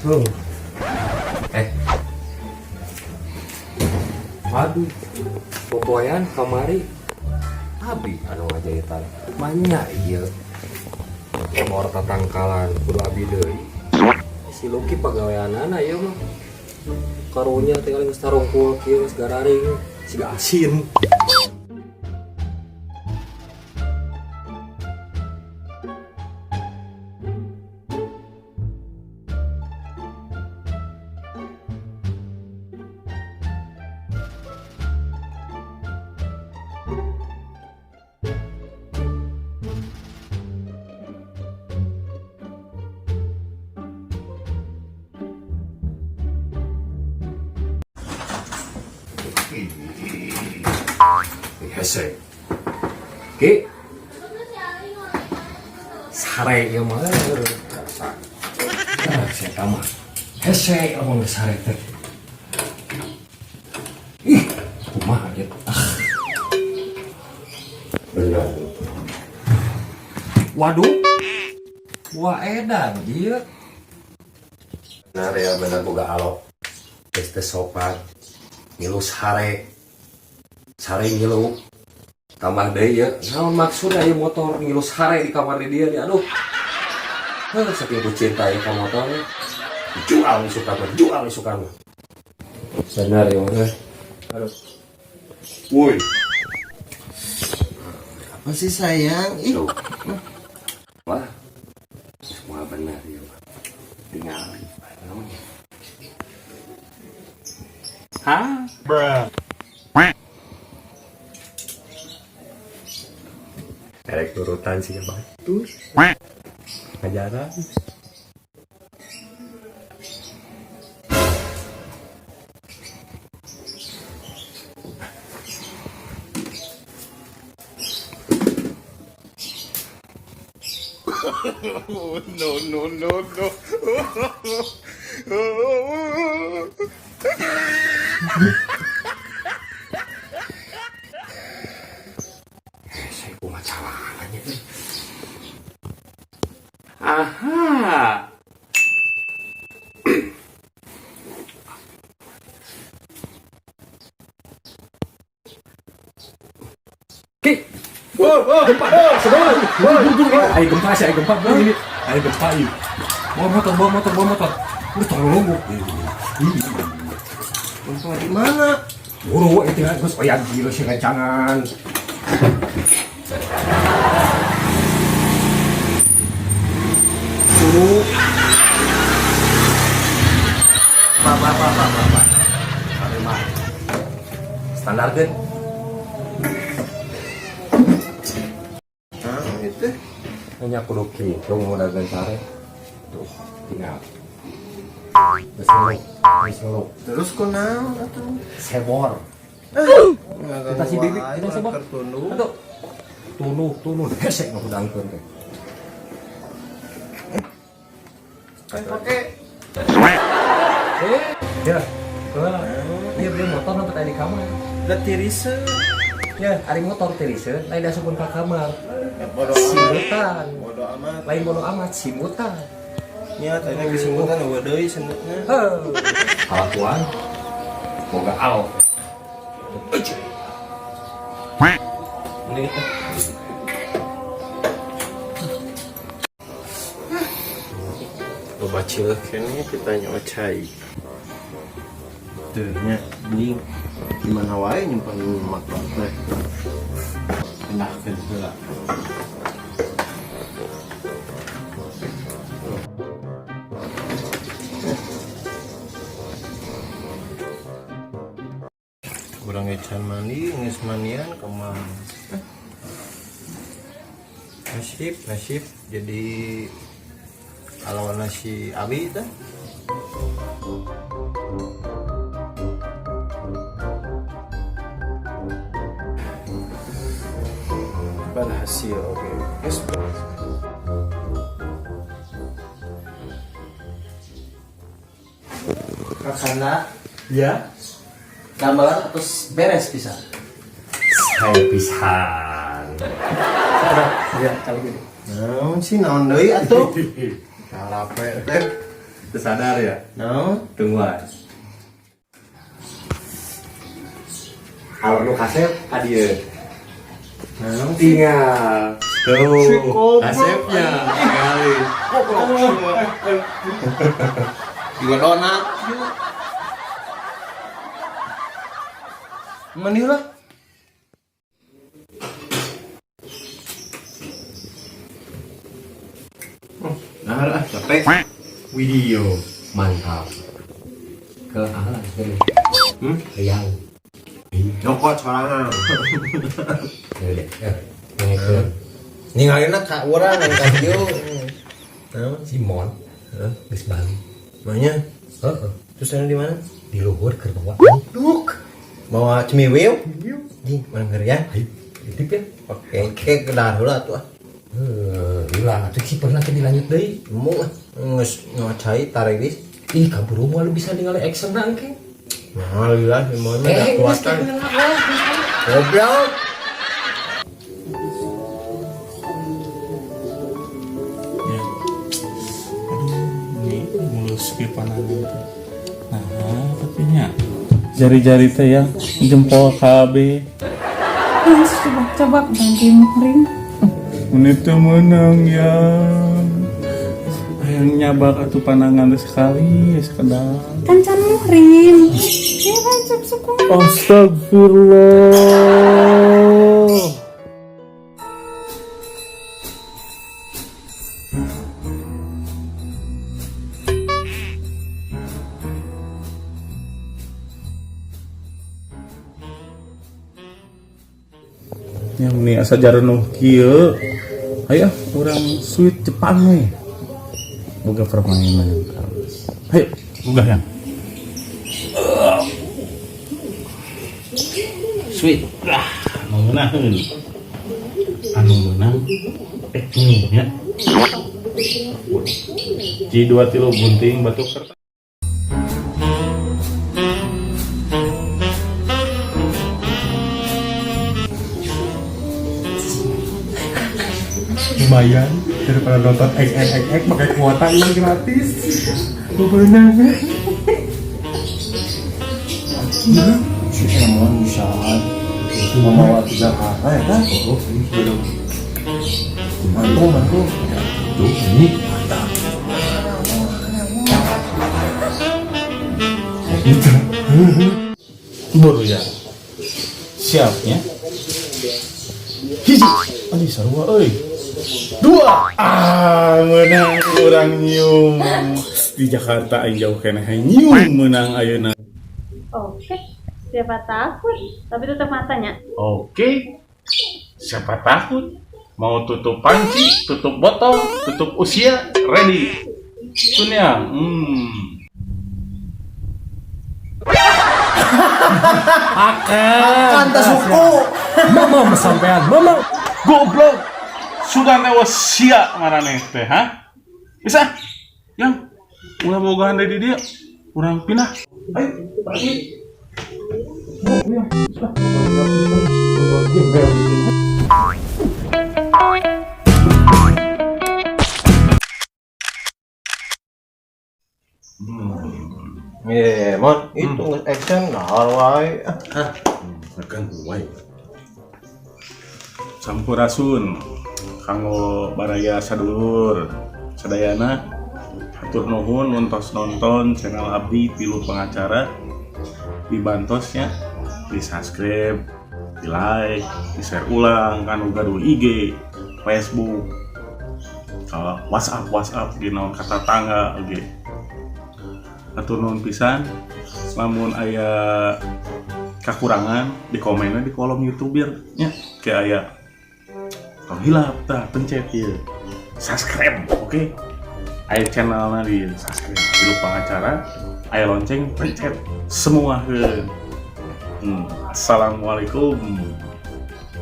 Oh. Eh. Waduh. Popoean kamari abi anu ngajahitan. Manya ieu. Emor tatangkalan kudu abi deui. Si Luki pagaweanana ieu mah. Karunya tinggal geus tarungkul kieu geus gararing siga asin. Hese. Ki. Sare ieu mah. Ah, saya mah. Hese lamun geus sare teh. Ih, kumaha ieu? Ah. Bener. Waduh. Wah, edan ieu. Benar ya, benar boga alok. Geus teu sopan. Ngilu sare. Sare ngilu. Tambah deui ya, naon maksudna ieu motor ngilu sare di kamar di dia nih, aduh. Heuh, saking ku cinta ieu ka motor. Jual isukan mah, jual isukan mah. Benar ya, mah. Aduh. Woi. Apa sih, sayang? Ih, Tuh. Wah. Semua benar ya, mah. Tinggal namanya. Hah? Bruh. Erek turutan sih batu. Ngajaran. No, no, no, no. Saya kumaha caranya euy. Aha. Ki. Gempa, ayo gempa sih, ayo gempa, ini, ayo gempa ini. Bawa motor, bawa motor, bawa motor. Udah tolong lu. Gempa di mana? Buru, itu kan, terus oh ya gila sih rancangan. Buru. Pak, pak, pak, pak, pak, pak. Sorry, Pak. Standar kan? Nah, itu. Hanya kudu kitu mau dagang sare. Tuh, tinggal. Terus ngeluk, terus ngeluk. Terus kunaon atuh? Sebor. Kita si bibi, kita sebor. Tertunduk. Aduh. Tunuh, tunuh, hese ngahudangkeun teh. Kan pakai Eh, ya. Iya, beli motor sampai tadi di kamar. Da tirise. Ya, ari motor tirise, lain diasupkeun ka kamar. Ya, bodo amat. Simutan. Bodo amat. Lain bodo amat, simutan. Nya tadi kesimutan eueuh deui sendutna. Heuh. Kalakuan boga al. Ini teh. Loba cileuh keneh kita nyocai. Tuh nya beli di mana wae nyimpen motor teh. Pindahkeun heula. Urang can mandi, geus mandian kemana? Nasib, nasib jadi kalau nasi abi teh. Berhasil, oke. Yes. Karena Ya. gambaran atau beres bisa. Saya pisan. Ya, kali gini. Naon sih, naon deui atuh? Kalape teh. Tersadar ya? Naon? Tungguan. Kalau nu kasep ka dieu. Naon? Tinggal. Tuh, kasepnya kali. Juga donat. Mandi lah. Nah lah, capek. Video mantap. Ke ahlan ke. Hmm? Yang. Nyokot sorangan. Ya, ya. Ngekeun. Ningalina ka urang ka dieu. Naon? Simon, Hah? geus balik. Mana? Heeh. Terus sana di mana? Di luhur keur bawa. Duk. Bawa cemiwil. Di mana ngerian? Ayo, titip ya. Oke, oke kedar heula atuh ah. Heuh, gila atuh kiperna teh dilanjut deui. Embung ah, geus ngocai tarelis. Ih, kaburu moal lu bisa ningali action na engke. Nah, lila si Mon mah Eh, geus kuatan. kayak lah. Goblok. Ya. Aduh, ini mulus ke panangan teh. Nah, tapi nya jari-jari teh ya jempol KB. Mas, coba coba aku bantuin ring. Ini teh menang ya. Hayang nyabak atuh panangan teh sekali ya sekedar. Kan can muhrim. Ya kan cep suku. Astagfirullah. Yang ini asa jarenuh kieu. Ayo urang sweet Jepang we. Boga permainan. Ayo, boga yang. Sweet. Ah, mengenaheun. Anu menang nyium ya. Ji dua tilu gunting batu kertas. Lumayan daripada nonton ek ek ek ek pakai kuota yang gratis. Bebenang. Si Emon bisa cuma bawa tiga kakak ya kan? Oh, ini belum. Mantu, mantu. Tuh, ini mantap. Gitu. Baru ya. Siapnya. Hiji. Aduh, sarua euy. Dua. Ah, menang urang nyium. Di Jakarta aing jauh keneh nyium menang ayeuna. Oke. Siapa takut? Tapi tutup matanya. Oke. Siapa takut? Mau tutup panci, tutup botol, tutup usia, ready. Sunya. Kan tas suku. Mama sampean, mama. Goblok. Sudah newas sia ngaraneh teh, ha? Bisa? Yang ulah bogahan deui di dieu. Urang pindah. Ayo, pergi. Eh, Mon, itu geus action dahar wae. Ah, Makan wae. Sampurasun kanggo baraya sadulur sadayana, hatur nuhun nontos nonton channel abdi Tilu Pengacara. Dibantosnya di subscribe, di like, di share ulang kan uga dulu IG, Facebook, kalau WhatsApp WhatsApp di naon kata tangga. Oke, hatur nuhun pisan. Lamun aya kekurangan di komennya di kolom youtuber nya, kayak aya tong hilap tah pencet ya subscribe. Oke, aya channelnya di subscribe di Pengacara, aya lonceng pencet semua. Assalamualaikum.